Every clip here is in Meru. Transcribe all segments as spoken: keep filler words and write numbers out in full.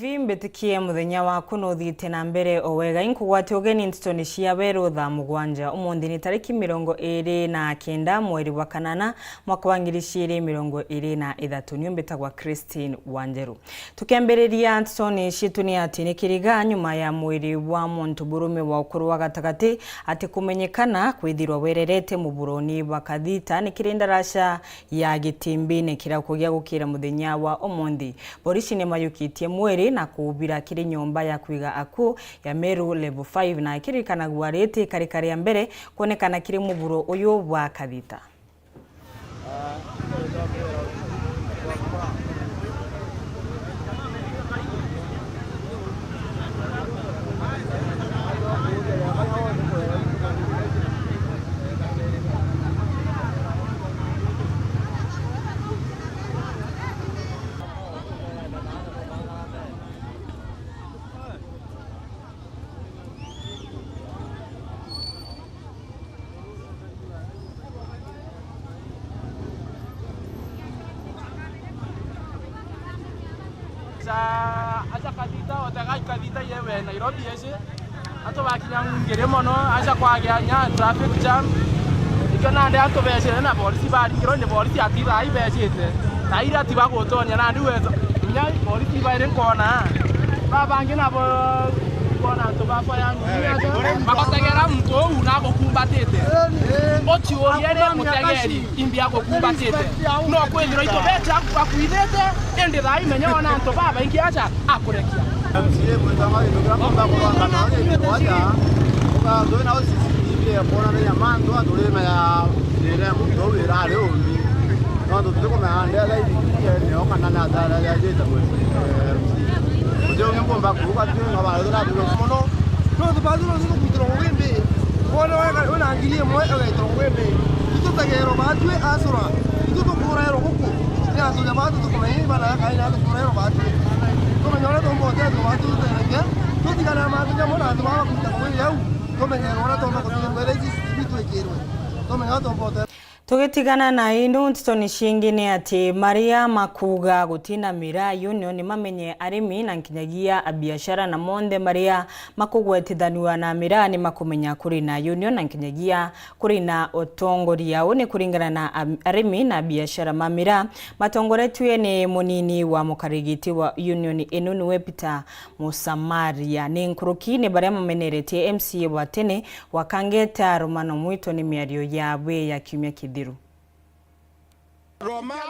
Vi mbitikie muthenya waku nuthiite na mbere o wega. Inkugwate ugeni ntitoni cia weru thaa mugwanja. Umunthi ni tariki mirongo iri na kenda mweri wa kanana, mwaka wa ngiri ciiri mirongo iri na ithatu. Niu mbitagwa Christine Wanjeru. Tukiambiriria ntitoni cietu ni ati ni kiriga nyuma ya mwiri wa muntu murume wa ukuru wa gatagati ati kumenyekana kwithirwa wererete muburoni bwa Kathita ni kiri ndaraca ya Gitimbine kiria kugia gukira muthenya wa umunthi. Borisi ni mayukitie mwiri na kuubira kiri nyomba ya kwiga akuu ya Meru Level five, na ikirikanagua riti ikarika ria mbere kwonekana kiri muburo uyu bwa Kathita. Aca, aca Kathita, otegai Kathita yewe Nairobi eci. Atubakinya ngiri mono, aca kwagia nya traffic jam. Ikio nandi antu becire na borisi baringirwe ni borisi ati thaa ibecite. Thaa iria ati bagutonya nandi wezo. Inya borisi bairi nkona. Babangi nabo nkona antu bakwa yani. Bagotegera muntu uu na agukumbatite. Uciurie ri mutegeri, imbi agukumbatite. No kwithirwa itubeca akuithite, indi thaa imenya ona antu babaingi aca akurekia. M C A mwitagwa gintu kiria mpomba kurwanga nao ni kwaja, ugathui nao C C T V ya kwonanania mantu, aturimenya thina ya muntu uu wira ari umbi. Nontu tutikumenya ndetha ithithie nio kana ni atara ya jita mwe. Ucio ungi mpomba kuuga tu no bari na biro mono. Nontu batu no tukuitirwa gwimbi. Wona wega wina ngiri imwe ugaitwa gwimbi. Itutegerwa batwi acura. Itu tukurairwa guku. Ni antu ja batu tukumenya ibana ya Ngai na tukurairwa batwi. Tumenya uria tumbote antu batu tutereke. Tutigane na mantu jamwe na antu baba kuita kwiri au. Tumenyerwa uria tumba kutigirwa iria C C T V twikirwe. Tumenya uria tumbote. Tugitigana na indu ntitoni ciingi ni ati maria makuuga gutina miraa union ni mamenye arimi na nkinyagia abiashara na monthe maria makugwetithanua na miraa ni makumenya kuri na union na nkinyagia kuri na utongoria. Uu ni kuringana na am-, arimi na abiashara ma miraa matongoretue ni munini wa mukarigiti wa union inu niwe Peter Musamaria. Ni nkuruki ni baria mameneretie M C A wa tene wa Kangeta Romano Mwito ni miario yawe ya kiumia kithiru. Romano,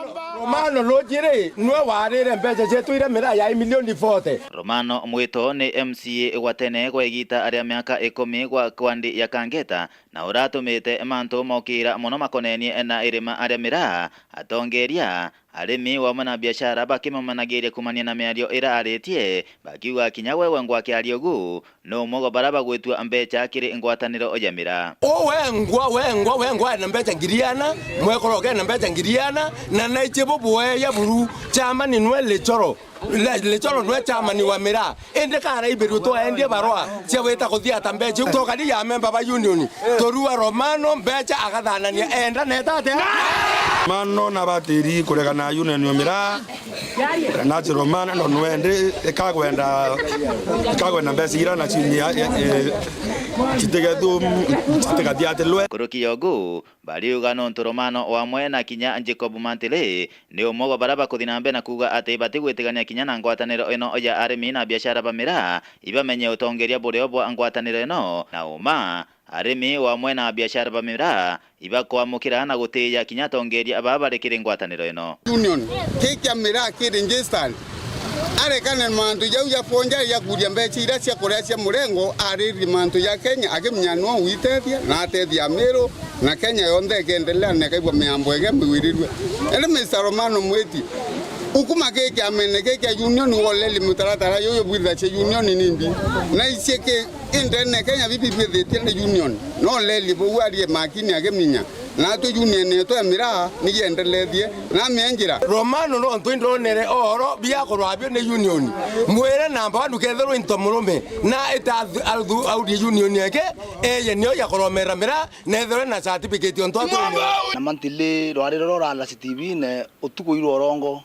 Romano Rujiri niwe warire mbeca cietu iria miraa ya milioni forty. Romano Mwito ni M C A gwa tene gwa igita ria miaka ikumi gwa kwandi ya Kangeta, na uratumite mantu mokira mono makonenie na irima ria miraa, atongeria, arimi wamwe na biashara bakimumanagiria kumania na miario ira aritie, bakiuga kinya we wengwa akiaria ugu, ni umwe gwa baria bagwitua mbeca kiri ngwataniro ya miraa. U wengwa, wengwa, wengwa ena mbeca ngiri ana, mwekoroke ena mbeca ngiri ana, na naichi bubweya buru, chairman nwe Lichoro. Le-, Lichoro nwe chairman wa miraa. Indi karaibirwe twaendie barua cia gwita kuthiata mbeca iu. Tokari ya memba ba union. Turua Romano mbeca agathanania enda neta atia? Romano na batiri kuregana union ya miraa. Na ati Romano no nwendi ikagwenda, ikagwenda mbeca ira na chini ya, ya, ya, citigethu, citigathiatilwe. Nkuruki ya ugu, bariuga nontu Romano wamwe na kinya Jacob Mantili ni umwe gwa baria bakuthi na mbere na kuuga ati batigwitigania kinya na ngwataniro ino ya arimi na biashara ba miraa, ibamenye utongeria burio bwa ngwataniro ino, na uma, arimi wamwe na biashara ba miraa, ibakwamukira na gutiia kinya atongeria baba bari kiri ngwataniro ino. Union, ki kia miraa ki registered. Arekane na mantu jau ja forgery ja kuria mbeca iria cia kuria cia murengo, ariri mantu ja Kenya, akimenya no uitethia, na atethia Amiru, na Kenya yonthe ikendelea, na ikaigua miambo ingi miwirirue. Indi Mister Romano Mwiti, ukuma ki kiamene ki kia union, woleli mutaratara juju bwithacia union nimbi, na icie ki Indene Kenya bibi bithitie ni union. No leli buu arie makini akiminya. Natwe union yetu ya miraa nigiendelethie na mienjira. Romano nontu indonere ohoro biakorwa bio ni union. Mwire namba one kethirwa into murume na ita athu-, athu-, aurie union yake, eye nio yakoromera miraa, na ethirwe na certificate ontu atwe union. Na mantili rwari roro rwa C C T V ne utuku irwo rongo.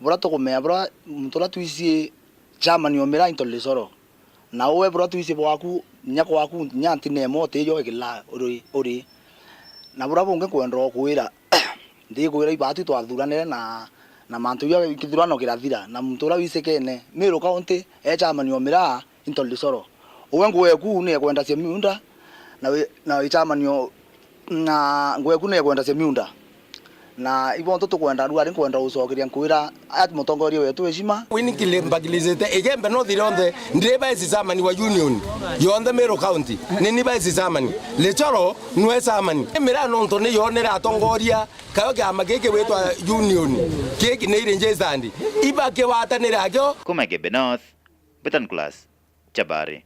Bura tukumenya bura muntu uria twicii Chairman o Miraa into Lisoro. Na uwe bura twisi bwaku, nya kwaku, nya ntine emo utijo ikila uri, uri. Na bura bungi nkwenda ukwira, ndikwira ibatu twathuranire na, na mantu ja kithurano kirathira, na muntu ura wisikene, Meru County, e chairman o Miraa into Lisoro. Uwe ngugi eku ni ekwenda cia miunda, na wi, na wi chairman o, na ngugi eku ni ekwenda cia miunda. Na ibonthe tukwenda rua, ari nkwenda gucokeria nkwira, ati mutongoria wetu heshima. Wini kile mbagilizite, Igembe North yonthe, ndi vice chairman wa union, yonthe Meru County, ni ni vice chairman. Lichoro nwe chairman. Miraa nontu ni yonera atongoria, kayo kiama giki witwa union, giki ni registered. Ibakiwatanira akio. Kuma Igembe North, Betan Class, Chabari.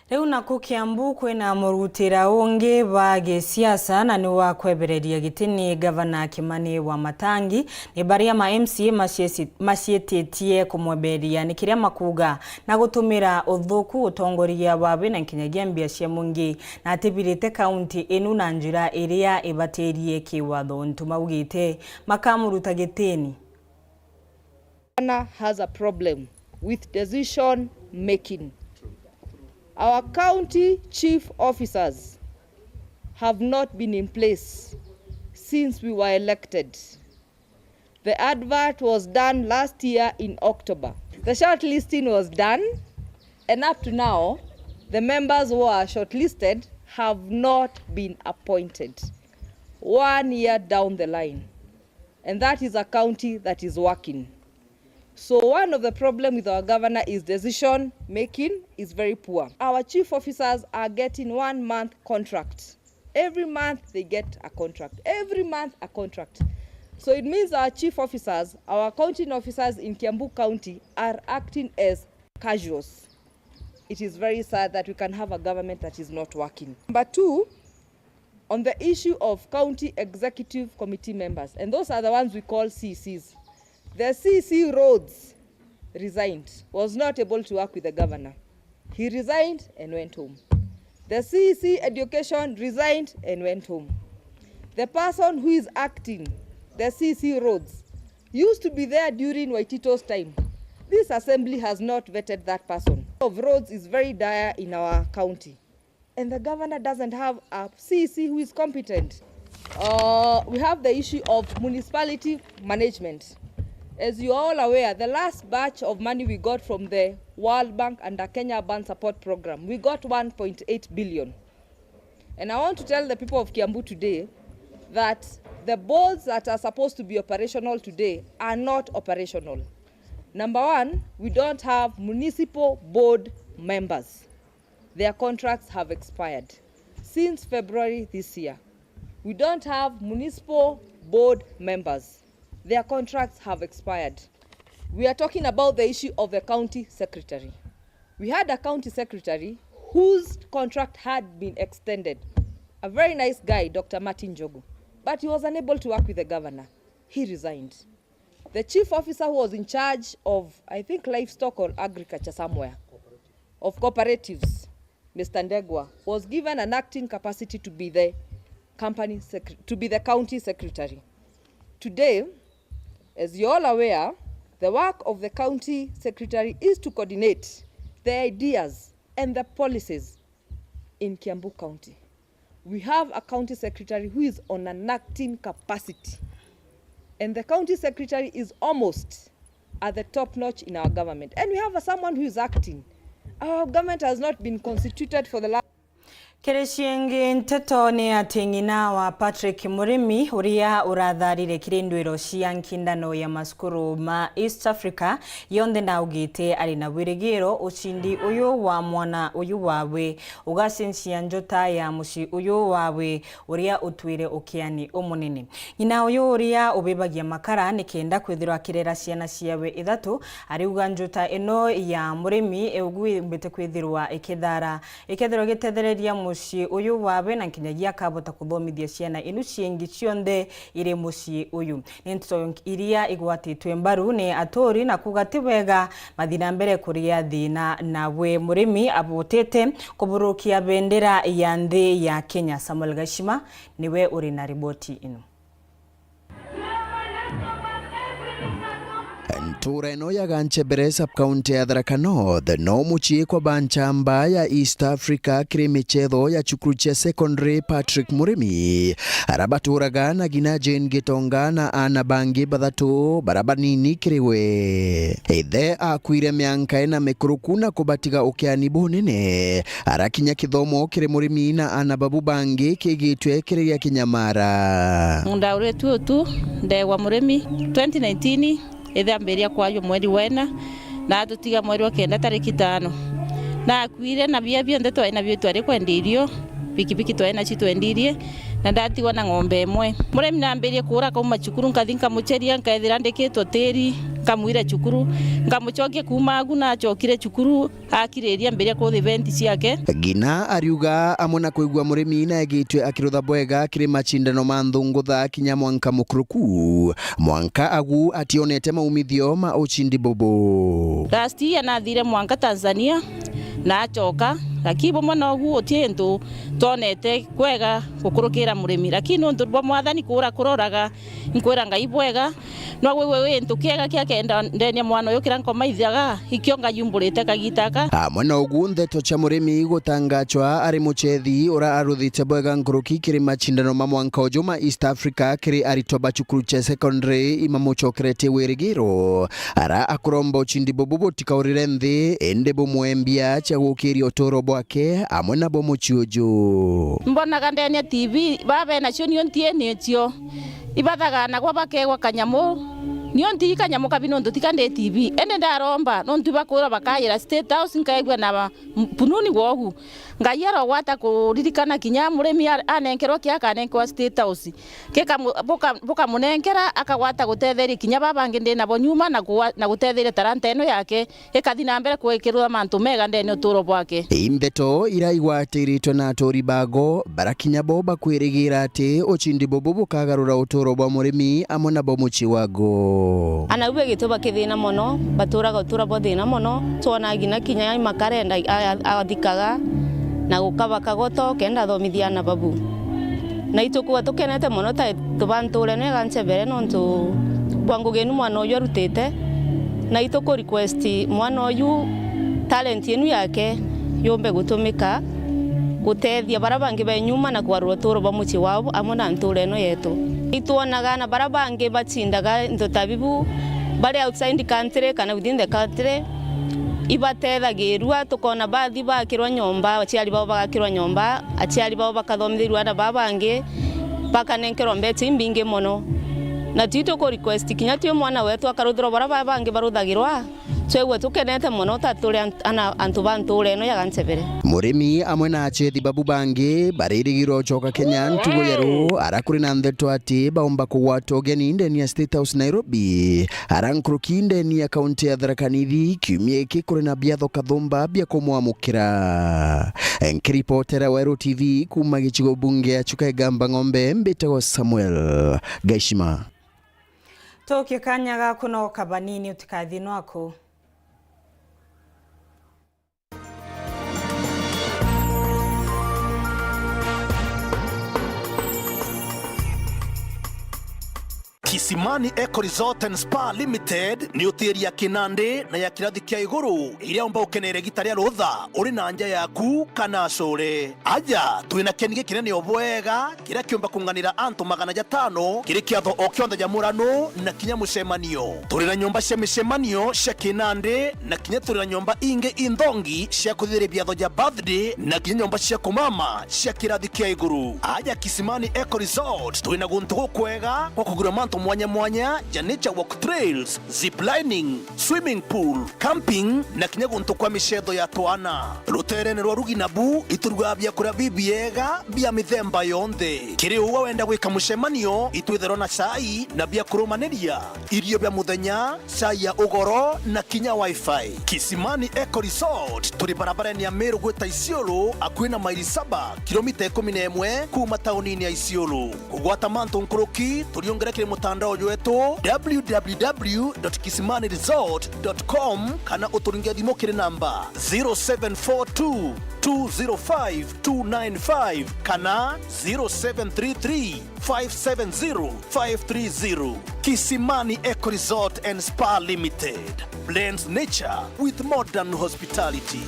Riu naku Kiambu kwina murutira ungi bwa gisiasa na ni wa kwebereria giti ni Gavana Kimani Wamatangi, ni baria ma M C A macieci-, macietitie kumwebereria ni kiria makuuga na gutumira uthuku utongoria bwawe na nkinyagia mbia cia mungi, na atibirite kaunti inu na njira iria ibatirie kiwatho, untu maugite makamuruta gitini. Governor has a problem with decision making. Our county chief officers have not been in place since we were elected. The advert was done last year in October. The shortlisting was done, and up to now, the members who are shortlisted have not been appointed. One year down the line, and that is a county that is working. So one of the problem with our governor is decision making is very poor. Our chief officers are getting one month contract. Every month they get a contract. Every month a contract. So it means our chief officers, our accounting officers in Kiambu County are acting as casuals. It is very sad that we can have a government that is not working. Number two, on the issue of county executive committee members, and those are the ones we call C Cs. The C C Roads resigned, was not able to work with the governor. He resigned and went home. The C C Education resigned and went home. The person who is acting the C C Roads used to be there during Waitito's time. This assembly has not vetted that person. Of roads is very dire in our county. And the governor doesn't have a C C who is competent. Uh, we have the issue of municipality management. As you are all aware, the last batch of money we got from the World Bank under Kenya Urban Support Program, we got one point eight billion. And I want to tell the people of Kiambu today that the boards that are supposed to be operational today are not operational. Number one, we don't have municipal board members. Their contracts have expired since February this year. We don't have municipal board members. Their contracts have expired. We are talking about the issue of the county secretary. We had a county secretary whose contract had been extended. A very nice guy, Doctor Martin Njogu. But he was unable to work with the governor. He resigned. The chief officer who was in charge of, I think, livestock or agriculture somewhere, of cooperatives, Mister Ndegwa, was given an acting capacity to be the company secre-, to be the county secretary. Today, as you're all aware, the work of the county secretary is to coordinate the ideas and the policies in Kiambu County. We have a county secretary who is on an acting capacity. And the county secretary is almost at the top notch in our government. And we have a, someone who is acting. Our government has not been constituted for the last Kiri ciingi nteto ni ati ng'ina wa Patrick Murimi, uria uratharire kiri ndwiro cia nkindano ya macukuru ma East Africa yonthe, naugite ari na wirigiro ucindi uyu wa mwana uyu wawe ugacincia njuta ya mucii uyu wawe uria utwire ukiani umunene. Ng'ina uyu uria ubibagia makara nikenda kwithirwa akirera ciana ciawe ithatu, ariuga njuta ino ya Murimi iumbite kwithirwa ikithara, ikethirwa igitethereria mucii uyu wawe, na nkinyagia akabota kuthomithia ciana inu ciingi cionthe iri mucii uyu. Ni nteto iria igwatitwe mbaru ni aturi na kuuga ti wega mathi na mbere kuria thina, nawe Murimi abotete kuburukia bendera ya nthi ya Kenya. Samuel Gashima niwe uri na riboti ino. And Ntura ino ya Ganchebere sub-county ya Tharaka North no mucii kwa banchamba ya East Africa kiri michetho ya cukuru cia secondary Patrick Murimi, ara baturaga na ngina Jane Gitonga na aana bangi bathatu bara banini kiri we. Ithe akuire mianka ina mikuruku na kubatiga ukiani bunene, arakinya kithomo kiri Murimi na aana babu bangi kigitwe kiri gia kinyamara. Ndaurituo tu ndegwa Murimi twenty nineteen, ithe ambiria kwajwa mweri wa ina, na atutiga mweri wa kenda tariki tano. Na akuire, na bia bionthe twari nabio twari kwenda irio, pikipiki twari nacio twendirie, na ndatigwa na ng'ombe imwe. Murimi nambirie kuura kauma cukuru, nkathi nkamucheria, nkethira ndikitwe tiri, nkamwira cukuru, nkamucokia kuuma agu, na acokire cukuru, akiriria mbiria kuthi event ciake. Ngina ariuga amwe na kwigua Murimi naegitwe akirutha bwega kiri macindano ma nthungutha kinya mwanka mukuruku, mwanka agu ationete maumithio ma ucindi bubu. Last year nathire mwanka Tanzania, na acoka, lakini bumwe nogu uti intu twonete kwega gukurukira Murimi, lakini nuntu bwa Mwathani kuura kuroraga, nkwira Ngai bwega, no gwigwe wi intu kiega kia kenda ndeni ya mwana uyu kira nkoma ithaga, ikio Ngai umburite kagita aka. Amwe na ugu, ndeto cia Murimi gutangachwa ari muchethi ura aruthite bwega nkuruki kiri macindano ma mwanka uju ma East Africa kiri aritwa ba cukuru cia secondary imamucokeretie wirigiro, ara akuromba ucindi bubu butikaurire nthi, indi bumwembia cia gukiria uturo bwake amwe na bo mucii uju. Mbonaga ndeni ya T V, baba enacio nio ntienicio. Ibathaganagwa bakegwa kanyamu, nio nti kanyamu kabi nontu tika ndi T V. Indi ndaromba, nontu ibakwirwa bakayira State House, nkaigua na pununi gwogu. Ngai arogwata kuririkana kinya Murimi a-, anenkerwa kia akanenkerwa State House. Gikamu-, buka-, bukamunenkera, akagwata gutetheria kinya baba bangi ndi nabo nyuma na kugwa-, na gutetheria talanta ino yake ikathi na mbere kwikirwa mantu mega ndene uturo bwake. Indeto ira igwatiritwe na aturi bago, bara kinya bo bakwirigira ati ucindi bubu bukagarura uturo bwa Murimi amwe na bo mucii wago. Ana bau begitwe bakithina mono, baturaga utura bwa thina mono, twona ngina kinya makara enda a-, a-, athikaga, na gukaba kagoto kenda athomithia ana babu. Na itukuwa tukenete mono ta antu ba nturene ga Nchebere, nontu bwa ngugi inu mwana uyu arutite, na ituku request mwana uyu talent inu yake yumbe gutumika gutethia bara bangi be nyuma na kwarura uturo bwa mucii wao amwe na ntura ino yetu. Itwonaga na bara bangi bacindaga into ta bibu bari outside country kana within the country, ibatethagirua, tukona bathi bakirwa nyomba, aciari bao bagakirwa nyomba, aciari bao bakathomithirua ana baa bangi, bakanenkerwa mbecha imbingi mono. Na tui tuku request kinya tui mwana wetu akaruthirwa bara baa bangi baruthagirwa, twegua tukenete mono ta turi ant-, ana, antu ba ntura ino ya Ganchebere. Murimi amwe na achethi babu bangi baririgirwa ucoka Kenya ntugu ya ruu, ara kuri na ndeto ati baumba kugwata ugeni ndeni ya State House Nairobi, ara nkuruki ndeni ya kaunti ya Tharaka Nithi. Kiumia giki kuri na biatho kathumba bia kumwamukira. Nkiripotera Weru T V kuuma gicigo bunge ya Chuka Igamba Ng'ombe, mbitagwa Samuel Gaishima. Tukie kanya gaku no kabanini, utikathi nwaku. Kisimani Eco Resort and Spa Limited ni hoteli ya kinandi na ya kirathi kia iguru, iria umba ukenere gita ria rutha uri na nja yaku kana acure. Aja, twina keni gikinene o bwega, kiria kiumba kunganira antu magana jatano kiri kiatho o kionthe ja murano na kinya mucemanio. Turi na nyomba cia micemanio cia kinandi, na kinya turi na nyomba ingi inthongi cia kuthithiria biatho ja birthday, na kinya nyomba cia kumama cia kirathi kia iguru. Aja Kisimani Eco Resort, turi na guntu gukwega gwa kugura mantu mwanya mwanya ja nature walk trails, zip lining, swimming pool, camping, na kinya guntu kwa micetho ya twana. Ruteerene rwa rugi nabu iturugaga biakuria bibiega bia mithemba yonthe. Kiri uu wenda gwika mucemanio, itwitherwa na cai na bia kurumaniria, irio bia muthenya, cai ya ugoro, na kinya wifi. Kisimani Eco Resort turi barabarene ya Meru gwita Isiolo, akui na maili saba, kilomita ikumi na imwe kuuma taunini ya Isiolo. Kugwata mantu nkuruki, turiungire kiri mutandao Mtandao jwetu, w w w dot kisimani resort dot com, kana uturinge thimu kiri namba zero seven four two, two zero five, two nine five kana zero seven three three, five seven zero, five three zero. Kisimani Eco Resort and Spa Limited blends nature with modern hospitality.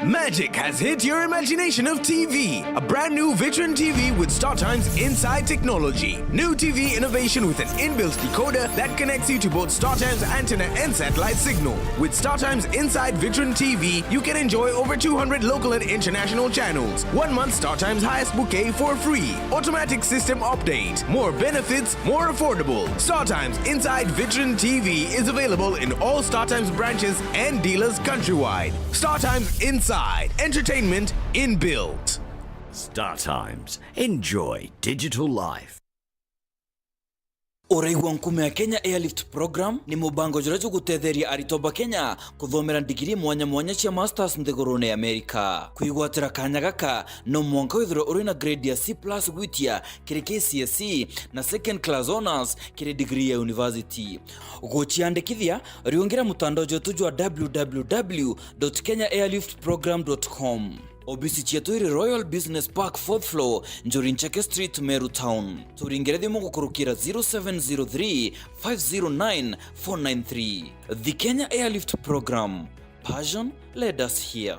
Magic has hit your imagination of T V. A brand new Vitron T V with StarTime's inside technology. New T V innovation with an inbuilt decoder that connects you to both StarTime's antenna and satellite signal. With StarTime's inside Vitron T V, you can enjoy over two hundred local and international channels. One month StarTime's highest bouquet for free. Automatic system update. More benefits, more affordable. StarTime's inside Vitron T V is available in all StarTime's branches and dealers countrywide. StarTime's Inside. Entertainment inbuilt. StarTimes. Enjoy digital life. Uraigua nkuma ya Kenya Airlift Program ni mubango juria jugutetheria aritwa ba Kenya kuthomera ndigiri mwanya mwanya cia masters nthigurune ya Amerika. Kwigwatira kanya gaka, no mwanka withirwe uri na grade ya C plus gwitia kiri K C S E na second class honours kiri degree ya university. Guciandikithia, riungira mutandao jwetu jwa w w w dot kenya airlift program dot com. Obisi cietu iri Royal Business Park, fourth floor, Njuri Ncheke Street, Meru Town. Turingire thimu gukurukira zero seven zero three, five zero nine, four nine three. The Kenya Airlift Program. Passion led us here.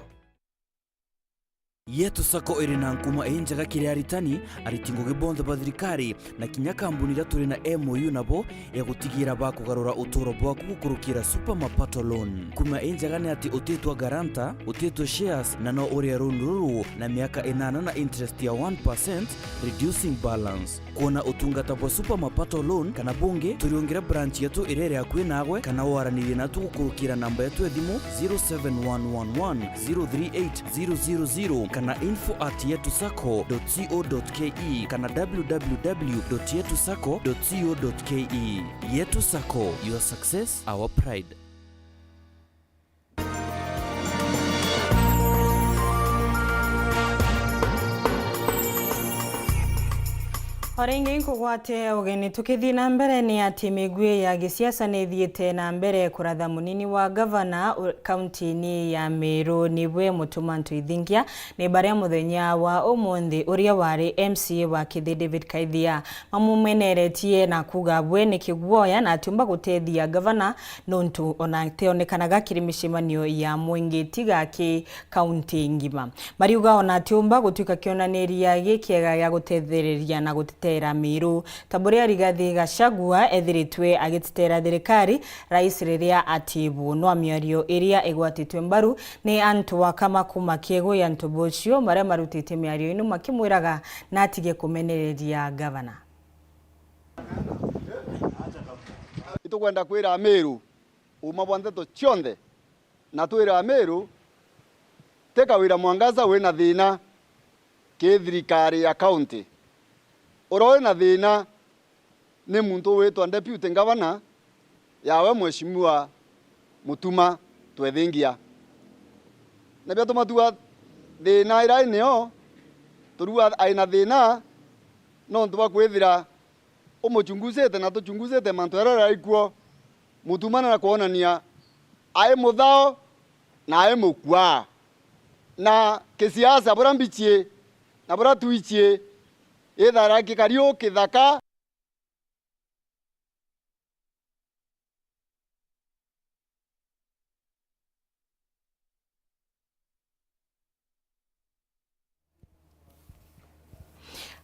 Yetu Sacco iri na nkuma injega kiri aritani, ariti ngugi bonthe ba thirikari, na kinya kambuni iria turi na M O U nabo ya gutigira bakugarura uturo bwaku gukurukira Super Mapato Loan. Nkuma injega ni ati utitwa guarantor, utitwa shares, na no urie loan ruru na miaka inana na interest ya one percent, reducing balance. Kwona utungata bwa Super Mapato Loan kana bungi, turiungire branch yetu iria iri akui naagwe, kana waranirie natu gukurukira namba yetu ya thimu zero seven one one one zero three eight zero zero zero kana info at yetu sacco dot co dot ke kana w w w dot yetu sacco dot co dot ke. Yetu Sacco, your success, our pride. O ringi nkugwate ugeni. Tukithii na mbere, ni ati migwi ya gisiasa ni ithiite na mbere kuratha munini wa gavana u-, kaunti-ini ya Meru, nibwe Mutuma Ntwithingia, ni baria muthenya wa umunthi uria wari M C A wa Kithi David Kaithia mamumeneretie na kuuga bwe ni kiguoya na atiumba gutethia gavana nontu ona ationekanaga kiri micemanio ya mwingi tiga aki kaunti ngima. Mariuga ona atiumba gutuika kionaniria gikiega gia gutethereria na gutetera Meru, ta buria Rigathi Gachagua ethiritwe agitetera thirikari, rais riria atibu. Nwa miario iria igwatitwe mbaru ni antu akama kuma Kiegu ya Ntobochio, maria marutite miario ino makimwiraga na atige kumenereria gavana. Itukwenda kwira Amiru uma bwa ndeto cionthe, na twira Amiru, ti Kawira Mwangaza wina thina ki thirikari ya county. Uria wina thina ni muntu witwa deputy governor yawe Mheshimiwa Mutuma Twethingia. Nabio tumatua thina iria ai nio, turua aina thina nontu bwa kwithira umuchunguzite na tuchunguzite mantu jaria jari kuo. Mutuma na kwonania ai muthao na ai mukua. Na kisiasa buria mbichie na buria twichie, ithara kikariu kithaka.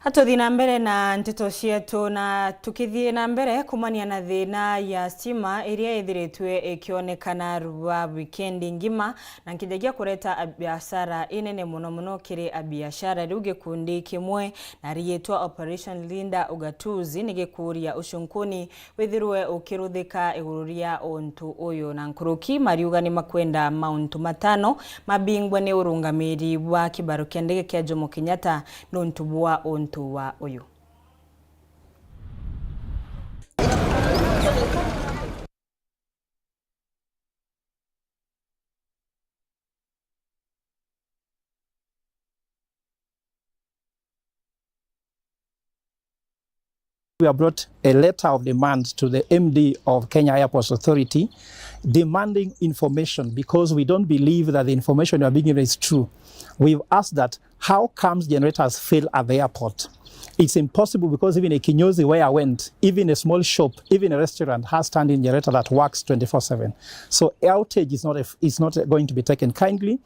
Atuthi na mbere na nteto cietu, na tukithii na mbere, kumania na thina ya stima iria ithiritwe ikionekana rwa wikendi ngima, na nkijagia kureta a-, biashara inene muno muno kiri abiashara. Riu gikundi kimwe na riitwa Operation Linda Ugatuzi ni gikuria ucunkuni withirwe ukiruthika iguru ria untu uyu, na nkuruki mariuga ni makwenda mauntu matano mabingwe ni urungamiri bwa kibaro kia ndege kia Jomo Kenyatta nuntu bwa untu wa uyu. We have brought a letter of demand to the M D of Kenya Airports Authority demanding information because we don't believe that the information we are being given is true. We've asked that how comes generators fail at the airport? It's impossible because even a kinyozi where I went, even a small shop, even a restaurant has standing generator that works twenty-four seven. So outage is not a, is not going to be taken kindly.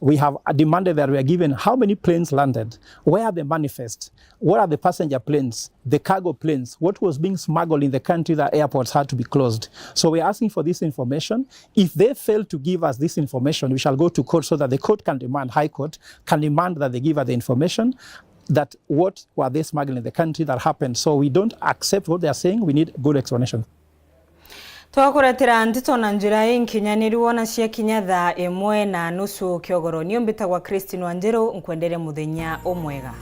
We have demanded that we are given how many planes landed, where are the manifest, what are the passenger planes, the cargo planes, what was being smuggled in the country that airports had to be closed. So we are asking for this information. If they fail to give us this information, we shall go to court so that the court can demand, High Court can demand that they give us the information that what were they smuggling in the country that happened. So we don't accept what they are saying. We need good explanation. Twakuretera nteto na njira inkinyaniru wona ciakinya thaa imwe na nusu kiogoro. Nio mbitagwa Christine Wanjiru, nkwendere muthenya umwega.